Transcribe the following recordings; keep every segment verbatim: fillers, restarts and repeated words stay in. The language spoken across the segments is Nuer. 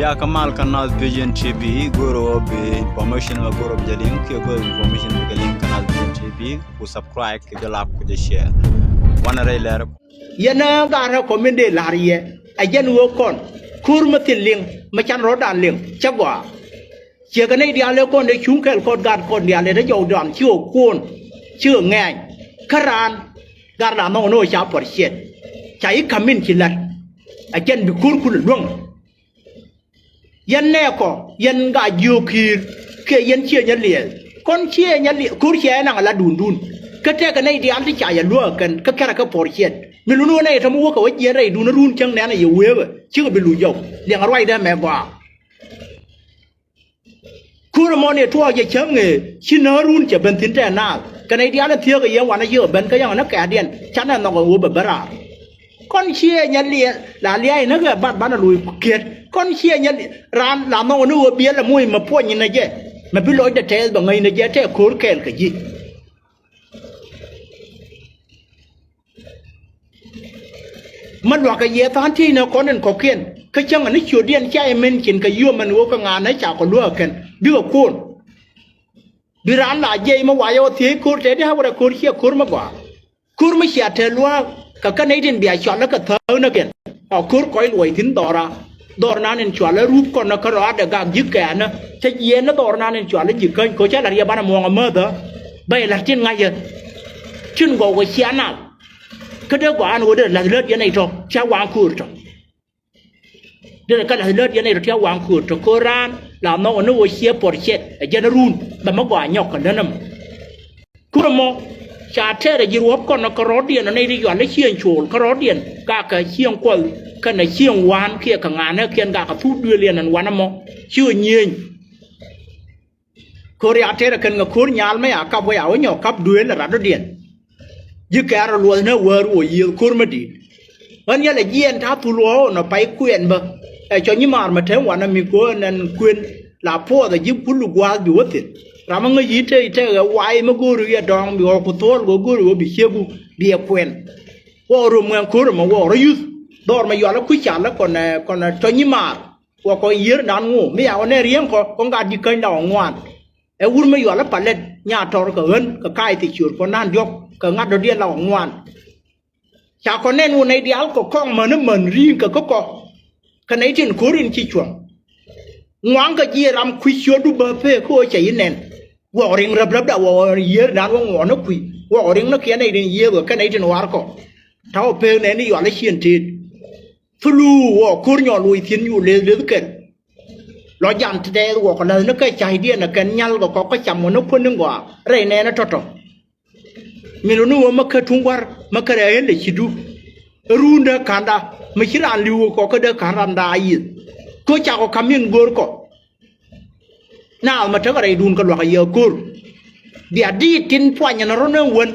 Ya kamal Canal Vision T V, goro bi information ma goro bi jɛ liŋ, kiɛ goro bi information bi kɛ liŋ Canal Vision T V, ku subscribe, kɛ jɛ like, kɛ jɛ share. Wanɛ rɛy lɛr. Yɛn ɛ gaat rɛ kɔ min dee la̱r yɛ, ɛ jɛn ɣöö kɔn, ko̱r mi thil liŋ, mi can rɔ̱dan liŋ, cä gɔaa. Ciɛ kɛ nɛy diaal ëë kɔn dee cuŋ kɛl kɔn gaat kɔn diaal ëë te jɔwdan ci ɣä kuɔn, ci ɣä ŋɛɛny. Kä raan, gaat la nhɔk ni ɣä ca puɔr ciɛt. Ca i̱ ka̱m min ci la̱t. Ɛ jɛn bi ko̱r kulɛ luäŋ. Yɛn nɛɛkɔ, yɛn gaa jiöök ki̱i̱r, kiɛ yɛn ciɛ nyɛ liɛɛl. Kɔn ciɛ nyɛ liɛɛl, ko̱r ciɛ naŋ ala duundun. Kä tɛkɛ nɛy diaal ti ca yɛ luäk ɛ kɛn, kä kɛrɛ kɛ puɔr ciɛt. Mi luni ɣä nɛy tɔ̱ mi wäkɛ wä jiɛn rɛydun run cäŋ nɛn a yɛ wëëbä, cikɛ bi luc jɔw. Liɛŋ a ruacdä mɛ gɔaa. Ko̱r ɛmɔ ni tuɔɔk jɛ cäŋ ëë, ci nääri run cɛ ben thi̱n tɛɛ naath. Kɛnɛ i̱ diaal in thiääk ɛ yɛn wanɛ yiëk ɛ ben kä yaŋ ni kɛ̈ɛ̈diɛn, canɛ nhɔk ɛ ɣöö bɛ ben raar. Kɔn ciɛ nyɛ liɛɛl, la lia̱a̱ inä ɣɛ bat banɛ loc kiɛt. Kɔn ciɛ nyɛ liɛɛl, raan la nhɔk ni ɣöö biɛl ɛ moc mɛ puɔ̱ny inä jɛ. Mɛ bi lɔcdɛ tɛɛth bɛ ŋäc inä jɛ tɛɛ ko̱r kɛɛl kɛ ji̱. Mä luakä yɛ tha̱a̱ŋ tieyni kɔn in kɔ̱kiɛn, kä cäŋ ani ciötdiɛn cia yɛ min cin kɛ yio̱o̱mɛn ɣöö kɛ ŋa̱a̱n ɛ ca kɔ luäk ɛ kɛn, bikɛ kuɔn. Bi raan la jiɛc mi wacɛ wä thiec ko̱r tɛtdi, a wä rɛ ko̱r ciɛ ko̱r mi gɔaa. Ko̱r mi cia te luaak, kɛ kä nɛy tin bia cɔal ɛ kɛ thäänäkiɛn. Ɔ ko̱r kɔc luɔc thi̱n dhɔra. Dhɔr nan in cual a rup kɔn kä rɔaadɛ gak ji̱ kɛɛnä. Cä jiɛɛn ni dhɔr nan in cual a ji̱ käny ko̱ cä la̱r yɛ banɛ muɔ̱ɔ̱ŋ amäthä. Bä yɛ la̱r tin ŋa̱cä. Tin gɔw kɛ cia nal. Kä dee gɔaa ɛn ɣöö dee la̱th lät yɛn nɛy tɔ̱ cia waŋ köör tɔ̱. Dee kɛ la̱th lät yɛn nɛy tɔ̱ cia waŋ köör tɔ̱ ko̱r raan la nhɔk ɛn ɣöö ciɛ puɔr ciɛt ɛ jɛn run bɛ mi gɔaa nyɔk kɛ lät ɛmɔ. Ko̱r ɛmɔ ca tɛɛrɛ ji̱ ruɔ̱p kɔn kä rɔ̱diɛn ɔ nɛy ti yual i̱ cieŋ cool kä rɔ̱diɛn gakɛ cieŋ kuɔth kɛnɛ cieŋ wa̱a̱n kiɛ kɛ ŋa̱a̱näkiɛn gakɛ thuk duëël yɛn ɛn wanɛ mɔ ci ɣä nyiëëny. Ko̱r ya tɛɛrɛ kɛn kɛ ko̱r nyal mɛ ya kap wä ya wä nyɔk kap duëël ɛ rat dɔ̱diɛn. Ji̱ kɛ̈ɛ̈r ɛ luɔth ni wäär wä yiëëth ko̱r mi di̱i̱t. Ɣän yɛl ɛ jiɛɛn ta̱a̱ thul ɣɔ̱ɔ̱n ɔ pay kuɛɛn bä. Ɛ cɔ nyimaar mɛ te wanɛ mi ko̱ ɛn ɛn kuën la puɔth ɛ ji̱ kul gua̱a̱th bi wä thi̱n. Ram mi ŋäc yi̱ te i̱ te ɣɛ wa̱a̱ i̱ mi go̱o̱ri yɛ dɔ̱ŋ bi ɣɔ̱ ku thuɔ̱ɔ̱l go̱o̱r go̱o̱ri ɣöö bi ciek wä bi ɛ kuɛn. Wä röm ŋuɛn ko̱r ɛmɔ wä rɔ yuth dhɔr mɛ yual ɛ kui̱ cal ɛ kɔn ɛ kɔn ɛ cɔ nyimaar. Wä kɔ yiër nan ŋu mi ya wä nɛ riɛŋ kɔ kɔn gat ji̱ käny la wä ŋuan. Ɛ wur mi yual ɛ palɛt nya tɔr kɛ ɣän kɛ ka̱a̱c thi̱ ciöör kɔn nan diɔ̱k kɛ ŋa̱t dɔ̱diɛn la wä ŋuan. Ca kɔ nɛn wä nɛy diaal kɔ kɔŋ män i̱ män ri̱i̱ŋ kɛ kä kɔ. Kɛ nɛy tin ko̱r in ci cuɔ̱ŋ. Ŋuaŋ kɛ jiɛ ram kui̱ ciötdu bä pek kä ɣöö cɛ yi nɛn. Wuɔk riŋ räp räpda wuɔk yiër dan wä ŋuɔ̱ɔ̱n i̱ kui̱ wuɔk riŋ ni kiɛn nɛy tin yiëëk kɛ nɛy tin war kɔ. Ta̱wä pek nɛn i̱ yual i̱ ciën teet. Thulu wuɔk ko̱r nyɔl woc thi̱n yu leth leth kɛl. Lɔ jan tɛth wuɔk läth ni kɛ ca̱cdiɛn ɛ kɛn nyal kɛ kɔk kä cam wä ni kuäär ni gɔaa rɛy nɛn i̱ tɔ̱tɔ̱. Mi luni wä mä kä tuŋ gua̱r mä kä rɛy ɣän lɛ cidu. Run dee ka̱nda mi ci raan li̱w kɔ kä dee ka̱n randa a yiëth. Kä cakɔ ka̱m in go̱o̱r kɔ. Naath mɛ tekɛ rɛydun kɛ luakä yɛ ko̱r. Bia diit tin puany ɛn rɔ̱n ɛn wän.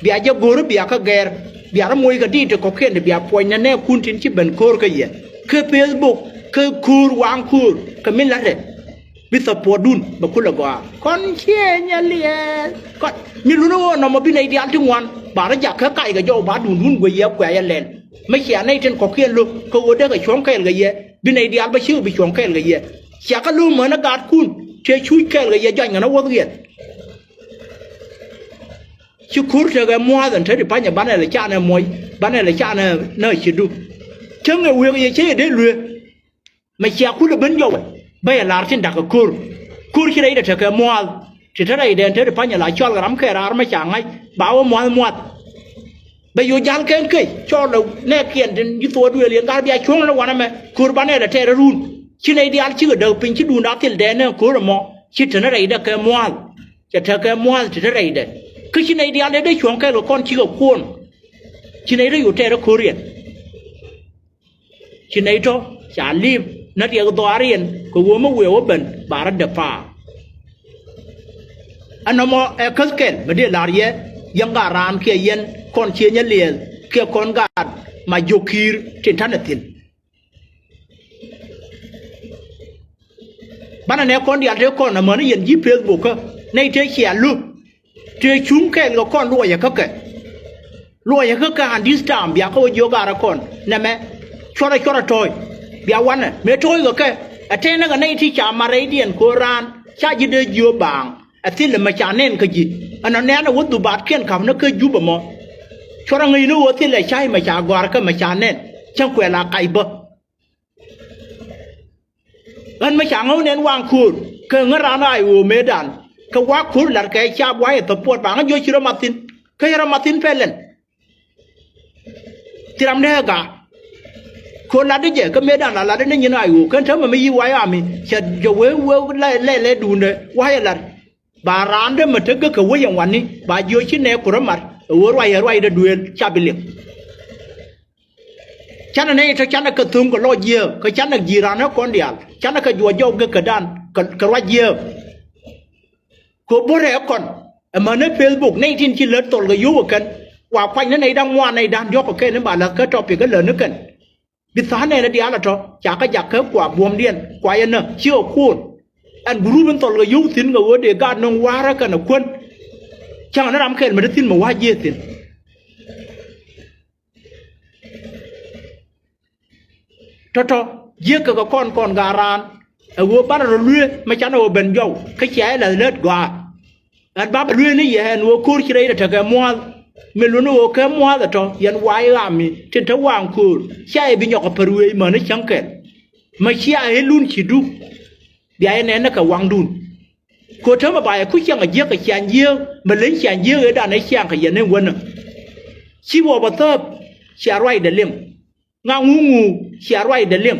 Bia jɛ go̱o̱r bia kä gɛɛr. Bia rɔ moc kɛ diit ti kɔ̱kiɛn ti bia puɔ̱ny nɛ nɛɛkun tin ci ben ko̱r kä yɛ. Kä Facebook kä ko̱r waŋ ko̱r kɛ min la̱tɛ. Bi thɔpuɔtdun bɛ kulɛ gɔaa kɔn ciɛ nyɛ liɛɛl kɔn mi luni ɣöö nɔmɔ bi nɛy diaal ti ŋuan ba rɔ jak kä kac kɛ jɔw ba duundun guec yɛ kuɛ̈ɛ̈ yɛ lɛl. Mi cia nɛy tin kɔ̱kiɛn lo̱k kä ɣöö dee kɛ cuɔ̱ŋ kɛɛl kɛ yɛ bi nɛy diaal bä cikɛ bi cuɔ̱ŋ kɛɛl kɛ yɛ. Cia kä lo̱k män ɛ gaatkun tëë cuc kɛɛl kɛ yɛ jɔany ŋän ɛ wäth wiɛth. Ci ko̱r tekɛ mua̱a̱th ɛn te ti panyɛ banɛ lɛ canɛ muɔc banɛ lɛ canɛ nä cidu. Cäŋ ɛ wëëk yɛ cä yɛ dee luëë. Mɛ cia kulɛ ben jɔwɛ bä yɛ la̱r tin da̱k kɛ ko̱r. Ko̱r ci rɛydɛ tekɛ mua̱a̱th ti te rɛydɛ ɛn te ti panyɛ la cɔal kɛ ram kɛ raar mɛ ca ŋa̱c ba wä mua̱a̱th mua̱th. Bɛ yo̱ ja̱l kɛn kec cɔɔl ɛ nɛɛkiɛn tin ji̱ thuɔɔk duëël yɛn gat bia cuɔ̱ŋ ni wanɛ mɛ ko̱r banɛ lɛ tɛɛr run. Ci nɛy diaal cikɛ däk piny ci duunda thil dɛɛn ni ko̱r ɛmɔ ci te ni rɛydɛ kɛ mua̱a̱th. Cɛ tekɛ mua̱a̱th ti te rɛydɛ kä ci nɛy diaal dee dee cuɔ̱ŋ kɛɛl kɛ kɔn cikɛ kuɔn. Ci nɛy te yo̱ tɛɛr ko̱r yɛn. Ci nɛy tɔ̱ ca li̱i̱p ni riɛk dhɔaariɛn kɛ ɣöö mi wëë wä ben ba rɔ̱ dee pa̱a̱r. Ɛn nɔmɔ ɛ käth kɛl mi dee la̱r yɛ yɛn gaat raan kiɛ yɛn kɔn cië nyɛ liɛɛl kiɛ kɔn gaat ma jiök ki̱i̱r tin ta̱nɛ thi̱n. Banɛ nɛ kɔn diaal tëë kɔn amäni yɛn ji̱ Facebook kä nɛy tëë cia lo̱k. Tëë cuŋ kɛɛl kɛ kɔn luɔcɛ kä kɛ. Luɔcɛ kä kɛ an this time bia kä wä jiök garɛ kɔn nɛmɛ. Cuɔrɛ cuɔrɛ tɔ̱ɔ̱c bia wanɛ mëë tɔ̱ɔ̱c kɛ kɛ. Ɛ tëë ni kɛ nɛy ti ca mat rɛydiɛn ko̱r raan ca ji̱ dee jiö baaŋ. Ɛ thilɛ mɛ ca nɛn kä ji̱ ɛn ɔ nɛn ɛ wä dhubaatkiɛn ka̱p ni kä Jubɛ mɔ. Cuɔrɛ ŋäcni ɣöö thilɛ ca̱c mɛ ca gɔ̱a̱r kä mɛ ca nɛn cäŋ kuɛ la kac bä. Ɣän mi ca ŋäw nɛn waŋ ko̱o̱r kɛ ŋäran a ɣöö mëëdan kɛ wa̱a̱ ko̱o̱r la̱t kɛ caap wa̱a̱ yɛ thäpuɔt ba ŋä jiɔ ci rɔ mat thi̱n kä yɛ rɔ mat thi̱n pɛlɛn. Ci ram dee ɛ ga̱a̱ ko̱o̱r latdä jɛ kä mëëdan la latdä ni nyin a ɣöö kɛn täämɛ mi yi̱ wa̱a̱ yɛ ami cɛ jɛ wee wee lɛ lɛ lɛ duundɛ wa̱a̱ yɛ la̱t. Ba raan dee mɛ tekɛ kɛ wec ɛn wani ba jiö ci nɛɛk ku rɔ mat ɛ ɣöö ruacɛ ruacdɛ duëël ca bi liŋ. Canɛ nɛy tɔ canɛ kɛ tho̱ŋ kɛ lɔc jiääk kä canɛ ji̱ raan ɛ kɔn diaal canɛ kɛ juɔc jɔw gekädan kɛ ruac jiääk. Kɛ bo̱rɛ ɛ kɔn ɛmän ɛ Facebook nɛy tin ci lät thɔl kɛ yio̱w ɛ kɛn. Wa kuany ni nɛy da̱ŋ ŋuan nɛy da̱ŋ diɔ̱k kɛ kɛn in ba läth kä topic ɛ lät ni kɛn. Bi tha̱a̱ŋ nɛɛnɛ diaal ɛ tɔ̱ ca kä jak kä kua buɔ̱mdiɛn kua yɛn nä ci ɣä kuɔn. Ɛn group in thɔl kɛ yio̱w thi̱n kɛ ɣöö dee gaat nöŋ wa̱a̱rä kɛnɛ kuän. Cäŋ ni ram kɛl mi te thi̱n mi wa̱a̱ jiëë thi̱n. Tɔ̱tɔ̱ jiäk kɛ kɛ kɔn kɔn gaat raan ɛ ɣöö banɛ rɔ luee mi canɛ ɣöö ben jɔw kä cia jɛ la̱th lät gɔaa. Ɛn bapɛ lueeni yɛ ɛn ɣöö ko̱r ci rɛy rɛ tekɛ mua̱a̱th. Mi luɔ̱ni ɣöö kɛ mua̱a̱th ɛ tɔ̱ yɛn wa̱a̱ i̱ ɣaam mi tin te waŋ ko̱o̱r cia yɛ bi nyɔk ɛ pär wëë i̱ mäni cäŋ kɛl. Mɛ cia ɛ lun ci duk. Bia yɛ nɛn ni kɛ waŋdun. Ko̱ täämɛ ba yɛ ku ciaŋ ɛ jiäk kɛ ciaŋ jiääk mɛ leny ciaŋ jiääk ëëdan ɛ ciaŋ kɛ yɛn ni wänä. Ci wä bä thääp cia ruacdɛ liŋ. Ŋa ŋuŋu cia ruacdɛ liŋ.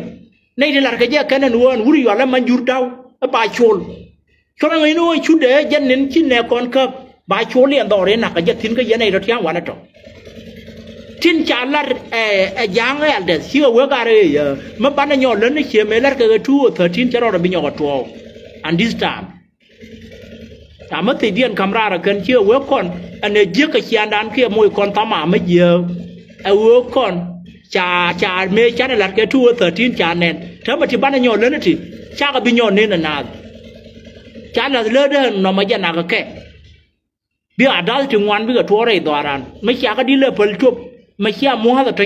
Nɛy ti la̱rkɛ jɛ kɛn ɛn ɣöö ɛn wur yual ɛmɛ nyur da̱w ɛ ba col. Cuɔrɛ ŋäcni ɣöö cutdɛ ɛ jɛn ni̱n ci nɛɛk kɔn käp ba col yɛn dhɔr in na̱k kɛ jɛ thi̱n kä yɛn nɛy tɔ tia̱a̱ŋ wanɛ tɔ. Tin ca la̱r ɛ ɛ ja̱a̱ŋ elders cikɛ wek ar ëë yɛ mi banɛ nyɔk lät ni cië mëë la̱rkɛ kɛ two or thirteen cɛ rɔɔdɛ bi nyɔk ɛ tuɔɔk. And this time Amä thicdiɛn ka̱m raar ɛ kɛn ci ɛ wee kɔn ɛn ɛ jiäk kɛ ciaŋdan kiɛ moc kɔn tha̱a̱ŋ amä jiääk. Ɛ wee kɔn ca ca mëë canɛ la̱t kɛ two thousand thirteen ca nɛn täämɛ ti banɛ nyɔɔk lätni ti cakɛ bi nyɔɔk nen ɛ naath. Ca la̱th lätdä ɛn nɔmɔ jɛ nak ɛ kɛ. Bi a da̱th ti ŋuan bikɛ tuɔɔk rɛy dhɔaaran mi ciakä di lɛ päl cop mi cia mua̱a̱th ɛ tɔ̱.